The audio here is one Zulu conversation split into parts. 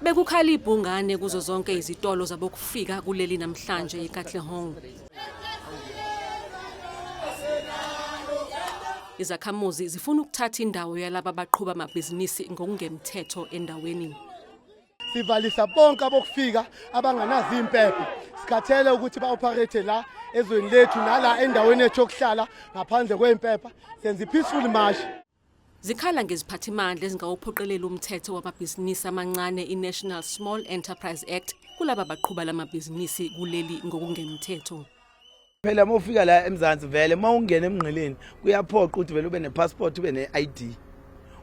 Bekukhala ibhungane kuzo zonke izitolo zabokufika kuleli namhlanje eKatlehong. Izakhamuzi zifuna ukuthatha indawo yalaba baqhuba amabhizinisi ngokungemthetho endaweni. Sivalisa bonke abokufika abanganazo impepho. Sikhathele ukuthi ba-operate la ezweni lethu nala endaweni yethu yokuhlala ngaphandle kwey'mpepha. Senza i-peaceful march. Zikhala ngeziphathimandla ezingawuphoqeleli umthetho wamabhizinisi amancane i-National Small Enterprise Act kulaba baqhuba lamabhizinisi kuleli ngokungemthetho. Phela uma ufika la eMzansi, vele uma ungena emngqeleni kuyaphoqa ukuthi vele ube ne-passport, ube ne-ID,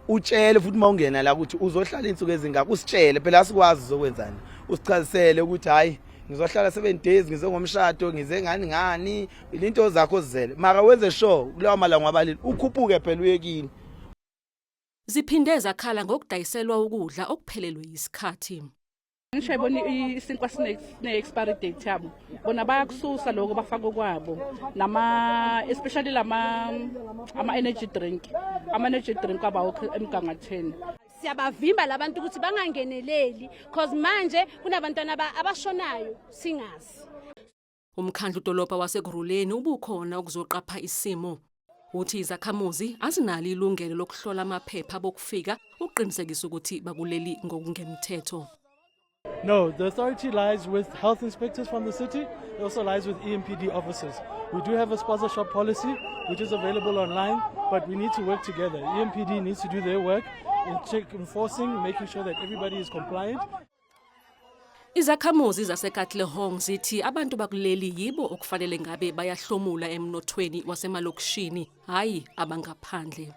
utshele futhi uma ungena la ukuthi uzohlala iy'nsuku ezingaka. Usitshele phela, asikwazi uzokwenzani, usichazisele ukuthi hhayi, ngizohlala 7 days, ngize ngomshado, ngize ngani ngani, into zakho zizele, mara wenze sure kulawa malanga wabalile ukhuphuke phela uye kini. Ziphinde zakhala ngokudayiselwa ukudla okuphelelwe yisikhathi. Ngisho yibona isinkwa sine-expiry date yabo, bona bayakususa lokho bafake okwabo, nama especially lama ama-energy drink, ama-energy drink abawokho emgangathweni. Siyabavimba labantu ukuthi bangangeneleli, cause manje kunabantwana abashonayo singazi. Umkhandlu dolobha waseKurhuleni ubukhona ukuzoqapha isimo. Uthi izakhamuzi azinalo ilungelo lokuhlola amaphepha bokufika ukuqinisekisa ukuthi bakuleli ngokungemthetho. No, the authority lies with health inspectors from the city. It also lies with EMPD officers. We do have a spaza shop policy, which is available online, but we need to work together. EMPD needs to do their work in check enforcing, making sure that everybody is compliant. Izakhamuzi zaseKatlehong zithi abantu bakuleli yibo okufanele ngabe bayahlomula emnothweni wasemalokishini, hayi abangaphandle.